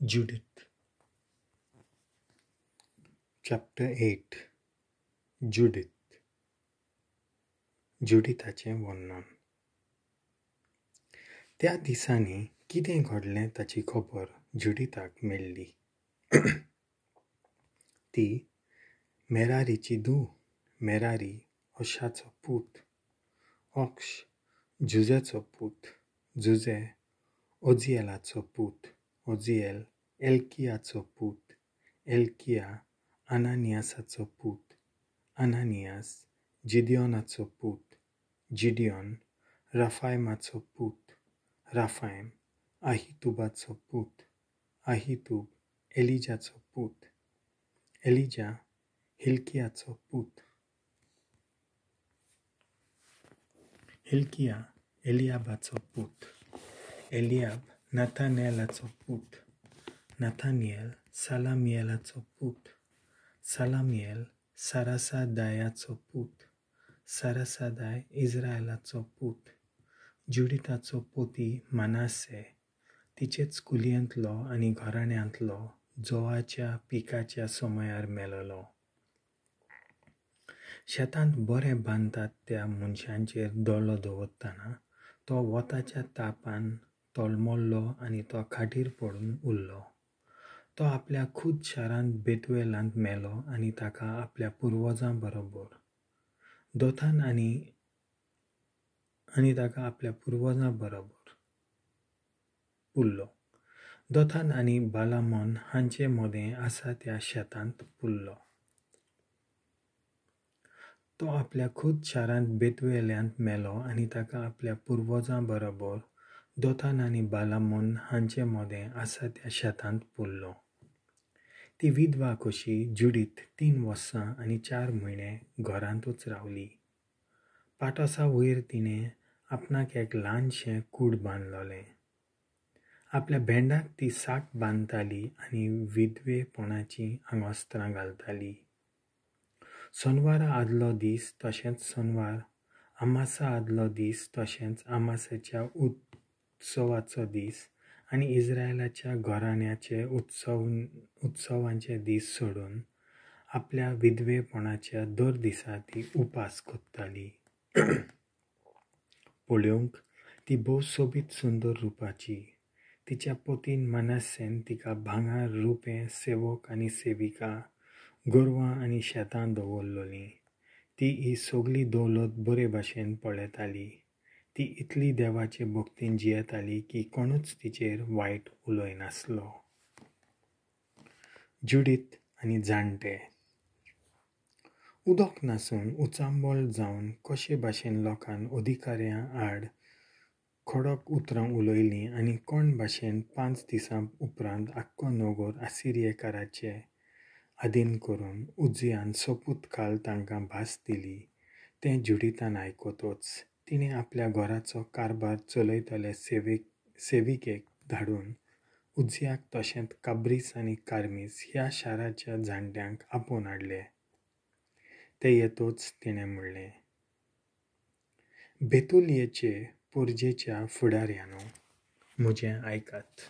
Judith. Chapter 8. Judith. जुडिताचें वर्णन. त्या दिसांनी कितें घडलें ताची खबर जुडिताक मेळ्ळी. ती मेरारीची धूव, मेरारी अशाचो पूत, अक्ष जुजेचो पूत, जुजे ओजिएलाचो पूत, ओजिएल एल्कियाचो पूत, एल्किया अनानियासाचो पूत, अनानियास जिडियोनाचो पूत, जिडियोन राफायमाचो पूत, राफायम आहितुबाचो पूत, आहितूब एलिजाचो पूत, एलिजा हिल्कियाचो पूत, हिल्किया एलियाबाचो पूत, एलियाब नाथानेलाचो पूत, नाथानियल सालामियेलाचो पूत, सालामियल सारासादायाचो पूत, सारासादाय इस्रायलाचो पूत. जुडिताचो पोती मानासे तिचेच कुलयेंतलो आनी घराण्यांतलो जोवाच्या पिकाच्या समयार मेलोलो. शेतांत बरें बांदतात त्या मनशांचेर दोळो दवरतना तो वताच्या तापान तळमळ्ळो आनी तो खाटीर पडून उरलो. तो आपल्या खूद शारांत बेतुएलांत मेलो आनी ताका आपल्या पुर्वजां बरोबर दोथान आनी ताका आपल्या पुर्वजां बरोबर पुरलो. दोथान आनी बालामोन हांचे मदें आसा त्या शेतांत पुरलो. तो आपल्या खूद शारांत बेतुएलांत मेलो आनी ताका आपल्या पुर्वजां बरोबर दोथान आनी बालामोन हांचे मदें आसा त्या शेतांत पुरलो. ती विधवा कशी जुडीत 3 वर्सां आनी 4 म्हयने घरांतूच रावली. पाटोसा वयर तिणें आपणाक एक ल्हानशें कूड बांदलोलें. आपल्या भेंडाक ती साक बांदताली आनी विधवेपणाचीं आंगवस्त्रां घालताली. सोनवारा आदलो दीस तशेंच सोनवार, अमासा आदलो दीस तशेंच अमासेच्या उत्सवाचो दीस आनी इस्रायलाच्या घराण्याचे उत्सवांचे दीस सोडून आपल्या विधवेपणाच्या दर दिसा ती उपास करताली. पळोवंक ती भोव सोबीत सुंदर रुपाची. तिच्या पोतीन मानासेन तिका भांगर, रुपें, सेवक आनी सेविका, गोरवां आनी शेतां दवरलोलीं. ती ही सगली दौलत बरे भाशेन पळयताली. ती इतली देवाचे भक्तीन जियेताली की कोणूच तिचेर वायट उलयनासलो. जुडीत आनी जाणटे. उदक नासून उचांबळ जावन कशे भाशेन लोकान अधिकाऱ्यां आड खडक उतरां उलयलीं आनी कोण भाशेन 5 दिसां उपरांत आख्खो नगर आसिरियेकाराचे आदीन करून उजियान सोपूत काल तांकां भास दिली तें जुडितान आयकतच तिणें आपल्या घराचो कारभार चलयतले सेविकेक धाडून उजियाक तशेंच काब्रीस आनी कार्मीस ह्या शाराच्या जाणट्यांक आपोवन हाडले. ते येतच तिणें म्हणलें, बेतुलियेचे पोरजेच्या फुडाऱ्यानो, म्हजें आयकात.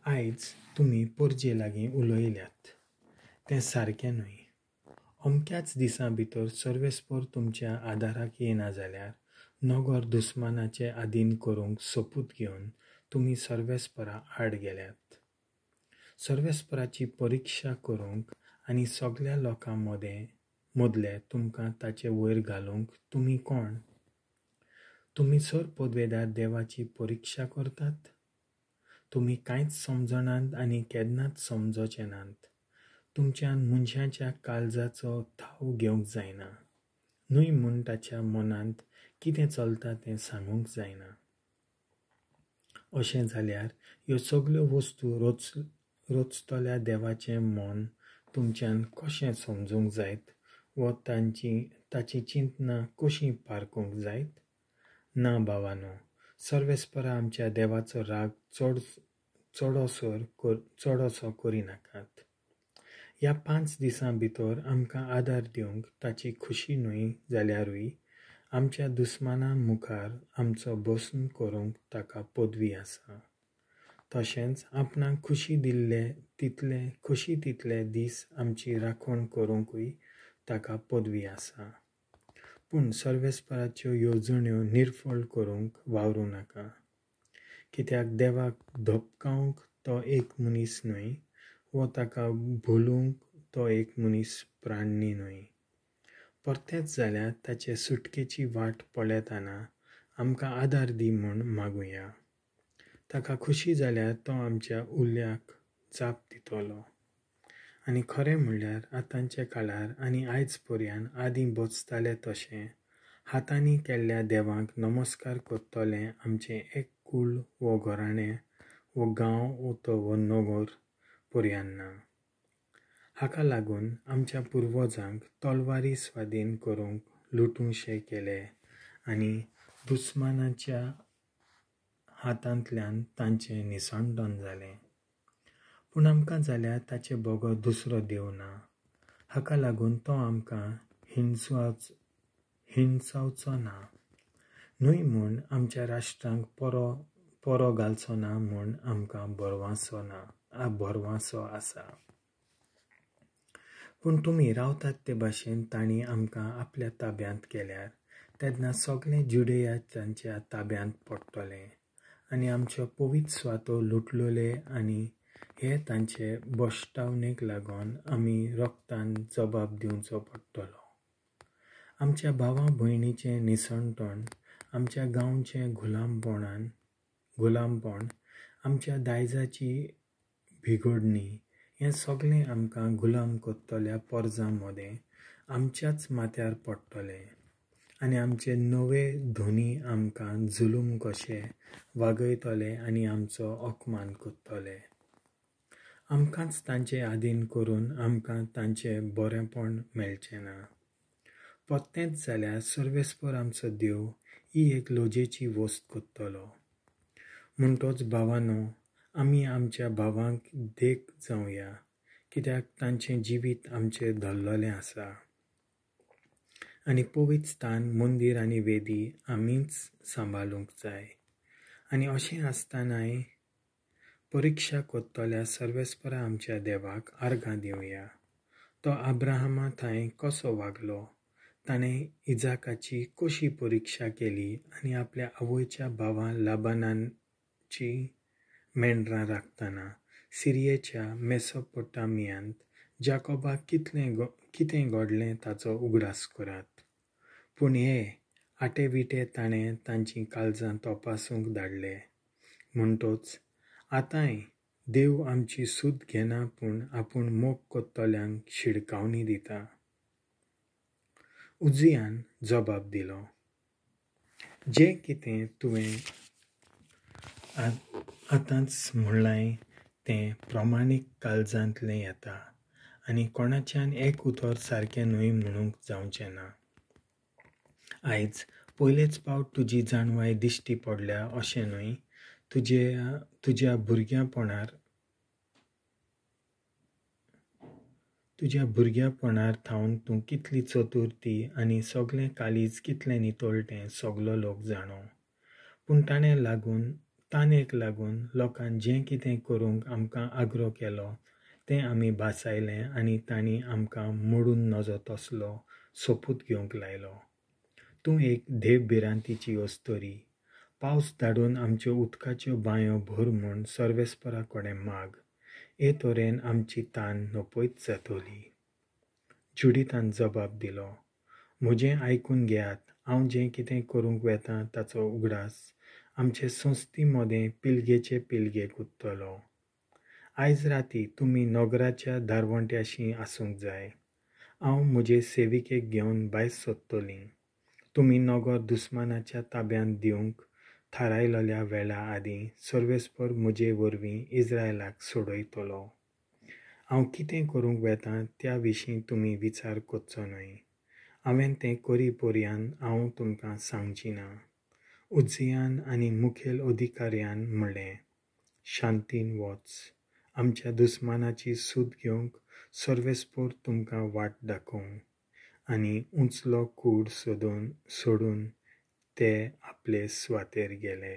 आयज तुमी पोरजे लागीं उलयल्यात तें सारकें न्हय. अमक्याच दिसां भितर सर्वेस्पर तुमच्या आदाराक येना जाल्यार नगर दुस्मानाचे आदीन करूंक सोपूत घेवन तुमी सर्वेस्परा आड गेल्यात. सर्वेस्पराची परिक्षा करूंक आनी सगल्या लोकां मदले तुमकां ताचे वयर घालूंक तुमी कोण? तुमी सर पदवेदार देवाची परिक्षा करतात? तुमी कांयच समजनात आनी केन्नाच समजोचे नात. तुमच्यान मनशाच्या काळजाचो थाव घेवंक जायना, न्हय म्हूण ताच्या मनांत कितें चलता तें सांगूंक जायना. अशें जाल्यार ह्यो सगल्यो वस्तू रचतल्या देवाचें मन तुमच्यान कशें समजूंक जायत वो ताचीं चिंतनां कशीं पारखूंक जायत? ना भावानो, सर्वेस्परा आमच्या देवाचो राग चडसो करिनाकात. ह्या 5 दिसां भितर आमकां आदार दिवंक ताची खुशी न्हय जाल्यारूय आमच्या दुस्माना मुखार आमचो बसून करूंक ताका पदवी आसा. तशेंच आपणाक खुशी दिल्ले तितले खोशी तितले दीस आमची राखण करूंकूय ताका पदवी आसा. पूण सर्वेस्पराच्यो येवजण्यो निर्फळ करूंक वावरूं नाका, कित्याक देवाक धपकावंक तो एक मनीस न्हय वो ताका भुलूंक तो एक मनीस प्राणी न्हय. परतेंच जाल्यार ताचे सुटकेची वाट पळयतना आमकां आदार दी म्हूण मागुया. ताका खुशी जाल्यार तो आमच्या उल्याक जाप दितलो. आनी खरें म्हणल्यार आतांच्या काळार आनी आयज पर्यान आदीं बसताले तशें हातांनी केल्ल्या देवांक नमस्कार करतलें आमचें एक कूळ वो घराणें वो गांव वो तो वो नगर पर्यान ना. हाका लागून आमच्या पुर्वजांक तलवारी स्वाधीन करूंक लुटूंशे केले आनी दुस्मानाच्या हातांतल्यान तांचें निसंडन जालें. पूण आमकां जाल्यार ताचे बगर दुसरो देव ना. हाका लागून तो आमकां हिणसावचो ना न्हय म्हूण आमच्या राष्ट्रांक परो परो घालचो ना म्हूण आमकां भरवासो ना भरवासो आसा. पूण तुमी रावतात ते भाशेन तांणी आमकां आपल्या ताब्यांत केल्यार तेन्ना सगळें जुडेया तांच्या ताब्यांत पडटलें आनी आमच्यो पवित्र सुवातो लुटलोले आनी हे तांचे भश्टावणेक लागून आमी रोगतान जबाब दिवचो पडटलो. आमच्या भावा भयणीचें निसणटण, आमच्या गांवचें गुलामपण, आमच्या दायजाची भिगोडणी हें सगळें आमकां गुलाम करतल्या पोरजां मदें आमच्याच माथ्यार पडटलें आनी आमचे नवे धनी आमकां जुलूम कशे वागयतले आनी आमचो अपमान करतले. आमकांच तांचे आदीन करून आमकां तांचें बरेंपण मेळचें ना. परतेंच जाल्यार सर्वेस्पर आमचो देव ही एक लजेची वस्त करतलो. म्हणटोच भावानो, आमी आमच्या भावांक देख जावया, कित्याक तांचें जिवीत आमचें धरलेलें आसा आनी पवित्र स्थान मंदीर आनी वेदी आमीच सांबाळूंक जाय. आनी अशें आसतनाय परिक्षा करतल्या सर्वेस्परा आमच्या देवाक आर्गां दिवया. तो अब्राहमा थंय कसो वागलो, ताणें इजाकाची कशी परिक्षा केली आनी आपल्या आवयच्या भावा लाबानाची मेंढरां राखतना सिरियेच्या मेसोपोटामियांत जाकोबाक कितें घडलें ताचो उगडास करात. पूण हे आटे विटे ताणें तांचीं काळजां तपासूंक धाडले. म्हणटोच आतांय देव आमची सूद घेना, पूण आपूण मोग करतल्यांक शिडकावणी दिता. उजियान जबाब दिलो, जें कितें तुवें आतांच म्हणलां तें प्रमाणीक काळजांतलें येता आनी कोणाच्यान एक उतर सारकें न्हय म्हणूंक जावचें ना. आयज पयलेच फावट तुजी जाणवाय दिश्टी पडल्या अशें न्हय, तुज्या भुरग्यापणार थावन तूं कितली चतुर ती आनी सगळें काळीज कितलें नितळटें सगलो लोक जाणो. पूण ताणेक लागून लोकान जें कितें करूंक आमकां आग्रो केलो तें आमी भासायलें आनी तांणी आमकां मोडून नजो तसलो सोपूत घेवंक लायलो. तूं एक देव भिरांतीची अस्तोरी, पावस धाडून आमच्यो उदकाच्यो बांयो भर म्हूण सर्वेस्परा कडेन माग, हे तरेन आमची तान नपयत जातली. जुडितान जबाब दिलो, म्हजें आयकून घेयात, हांव जें कितें करूंक वेता ताचो उगडास आमचे संस्थी मदें पिळगेचे पिळगेक उरतलो. आयज राती तुमी नगराच्या दारवंट्याशी आसूंक जाय. हांव म्हजे सेविकेक घेवन भायर सोदतलीं. तुमी नगर दुस्मानाच्या ताब्यांत दिवंक थारायलेल्या वेळा आदीं सर्वेस्पर म्हजे वरवीं इस्रायलाक सोडयतलो. हांव कितें करूंक वेता त्या विशीं तुमी विचार करचो न्हय. हांवें तें करी पर्यान हांव तुमकां सांगची ना. उज्जियान आनी मुखेल अधिकाऱ्यान म्हणलें, शांतीन वच, आमच्या दुस्मानाची सूद घेवंक सर्वेस्पर तुमकां वाट दाखोवं. आनी उंचलो कूड सोडून ते आपले सुवातेर गेले.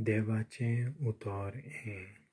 देवाचें उतर हें.